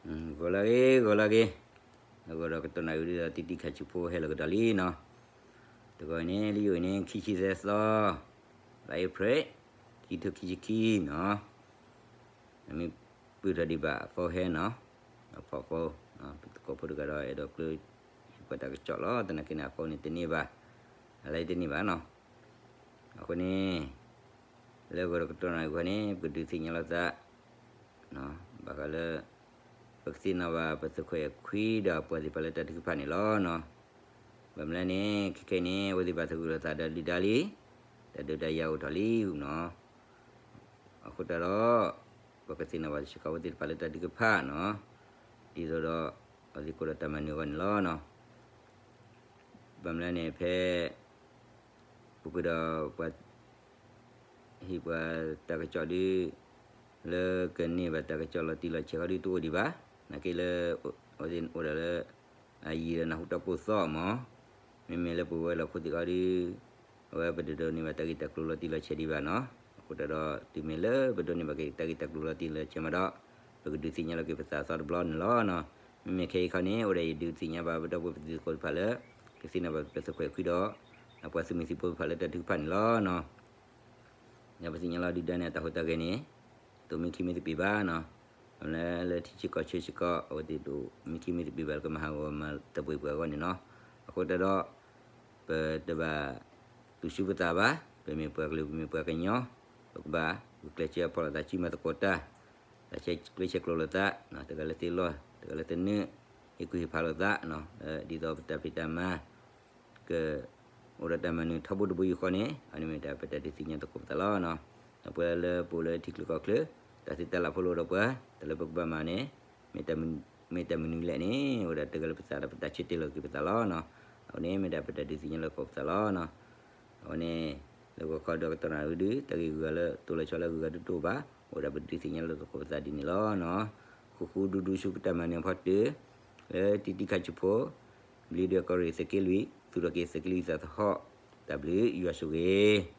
ဂီၤလၢအဂ့ၤ ဂီၤလၢအဂ့ၤ, အဂီၢ်ဒီးကတီၢ်နၣ်ရံၣ်ဒီး တံတံခါဆူဖိဟဲလီၤကဒီးလံနီၤ. တဂီၤအံၤန့ၣ် လၢယအိၣ်န့ၣ် ခံဆံသၢသီ, လါအ့ဖြ့ၣ်, ခံထိခံဆံခံနီၤ. မ့ၢ်ပုၢ်ထီၣ်ဒံးဘၣ်အဖိဟဲနီၤ, အဖိအဖိ, ပသကိးဖိတဂၤဒီး အဲၣ်ဒိးကျၢ ဟ့ၣ်ပှၤတၢ်ကစီၣ်လီၤ. သနာ်က့န့ၣ် အဖိန့ၣ်တန့ၢ်ဘၣ်, အလါတန့ၢ်ဘၣ်နီၤ. အဃိန့ၣ် လၢအဂီၢ်ဒီးကတီၢ်နၣ်ရံၣ်အဂီၢ်န့ၣ် ပကဒုးသ့ၣ်ညါလိာ်သး ဘၣ်ဃးလၢ ပကသ့ၣ်နီၣ်ဘၣ်ပသုးခိၣ်အဲၣ်ခွံဒီးပှၤသ့ၣ်တဖၣ်လၢတၢ်ထုကဖၣ်န့ၣ်လီၤနီၤ. ဘၣ်မနုၤလဲၣ်န့ၣ် ခဲခဲအံၤန့ၣ် အဝဲသ့ၣ်ဘၣ်သဂၢၢ်လိာ်သးဒီးဒုၣ်ဒါလံ, တၢ်ဒုးတၢ်ယၤအိၣ်ထီၣ်လံနီၤ. အဃိတၢ်ဒီး ပကသ့ၣ်နီၣ်ဘၣ်စ့ၢ်ကီးအဝဲသ့ၣ်တဖၣ်လၢတၢ်ထုကဖၣ်နီၤ, ဒ်သိးဒီး အဝဲသ့ၣ်ကိးဒီးတၢ်မၤနၢၤအဂီၢ်န့ၣ်လီၤနီၤ. ဘၣ်မနုၤလဲၣ်န့ၣ် ဖဲ ပပှ့ၤဒီးပှၤ ဟ့ၣ်ပှၤတၢ်ကစီၣ်ဒုး လၢကန့ၢ်ဘၣ်တၢ်ကစီၣ်လီၤတံၢ်လီၤဆဲးခီဒုး တအိၣ်ဒံးဘၣ်. နာ်က့လၢ အဝဲသ့ၣ်အိၣ်ဒၣ်လၢ အယံၤဒီးနၢ်ဟူတၢ်ကိၢ်သီၣ်မး, မ့မ့ၢ်လၢပဝဲလီၢ်ခိၣ်သ့ၣ်ခီဒုး အဝဲပတဒိးန့ၢ်ဘၣ်တၢ်ဂ့ၢ်တၢ်ကျိၤလီၤတံၢ်လီၤဆဲးဒံးဘၣ်နီၤ. အဃိတၢ်ဒီး တုၤမ့ၢ်လၢပဒိးန့ၢ်ဘၣ်က့ၤတၢ်ဂ့ၢ်တၢ်ကျိၤလီၤတံၢ်လီၤဆဲးမးဒီး ပကဒုးသ့ၣ်ညါလီၤက့ၤပသးအသီတဘျီန့ၣ်လီၤနီၤ. မ့မ့ၢ်ခဲအံၤခီန့ၣ် အိၣ်ဒၣ်ယဒုးသ့ၣ်ညါဘၣ်ပဒီပုၢ်ဝဲၢ်ပသုးသကိးတဖၣ်လၢ ကသ့ၣ်နီၣ်ဘၣ်ပသုးခိၣ်အဲၣ်ခွံဒီး အပှၤသုးမုၢ်သံၣ်ဘိတဖၣ်လၢတၢ်ထုကဖၣ်န့ၣ်လီၤနီၤ. ဒီးပသ့ၣ်ညါလီၤဒုၣ်ဒါန့ၣ် အတၢ်ဟူးတၢ်ဂဲၤန့ၣ် သိးမ့ၢ်ခံမ့ၢ်သပ့ၤဘၣ်နီၤ. လၢလၢထံဆၢကီၢ်ဆၢစ့ၢ်ကီး အဝဲသ့ၣ်ဒိးမ့ၢ်ခံမ့ၢ်သပ့ၤဘၣ်လၢကမၤဟးဂီၤမၤတပှဲၤပှၤအဂီၢ်န့ၣ်နီၤ. အဃိတၢ်ဒီး ပတဘၣ်သူၣ်ဆူၣ်ပသးဘၣ်, ပမ့ၢ်ပှၤကလုာ် ပမ့ၢ်ပှၤကညီ, ပကဘၣ်ဂုာ်ကျဲးစၢးဖီၣ်လိာ်သး ဆံမၤသကိးတၢ်, တၢ်ဆဲးကျၢဆဲးကျိးလိာ်သး, တဂၤလၢသ့လီၢ် တဂၤလၢသနၢၣ်, ဟ့ၣ်ကူၣ်ဟ့ၣ်ဖးလိာ်သး, ဒ်သိးပတၢ်ဖံးတၢ်မၤ က အိၣ်ဒီးတၢ်မၤနၢၤထီဘိတဘိယူၢ်ဃီန့ၣ် အန့ၣ်မ့ၢ်တၢ်ပတၢ်ဒုးသ့ၣ်ညါသကိးပသးလီၤနီၤ. ဒီးပှၤလၢပအိၣ်လၢထံချၢကီၢ်ချၢ တၢ်သ့တၢ်လၢ်ဖိလၢအိၣ်ဒီးပှၤ တၢ်လၢပကဘၣ်မၤန့ၣ် မ့ၢ်တၢ်မနုၤလဲၣ်န့ၣ် အိၣ်ဒၣ်တဂၤလၢပသးဒီးပတၢ်ဆၢတဲာ်လီၤက့ၤပသးလီၤနီၤ. အဝဲန့ၣ်မ့ၢ်ဒၣ်ပတၢ်ဒုးသ့ၣ်ညါလီၤသကိးပသးလီၤနီၤ. အဝဲန့ၣ် လၢဂီၤခီဒီးကတီၢ်နၣ်ရံၣ်ဒုး တၢ်ဂ့ၢ်ဂုၤဂၤလၢတိလီၤဆီလၢအဂုၤအဂၤတအိၣ်ဘၣ်, အိၣ်ဒၣ်ပဒုးသ့ၣ်ညါလီၤသကိးပသးဒ်န့ၣ်လီၤနီၤ. ဃူဃူဒူဒူဆူပတၢ်မၤနၢၤဖီတၢၣ် လၢတံတံခါဆူဖိ ဘျံးဒွဲၣ်ကီၢ်ရ့ၣ်သုးက့လွံၢ် သူၣ်ထီၣ်က့ၤသုးက့လွံၢ်သးသဟီၣ်, တၢ်ဘျုးယွၤဆိၣ်ဂ့ၤ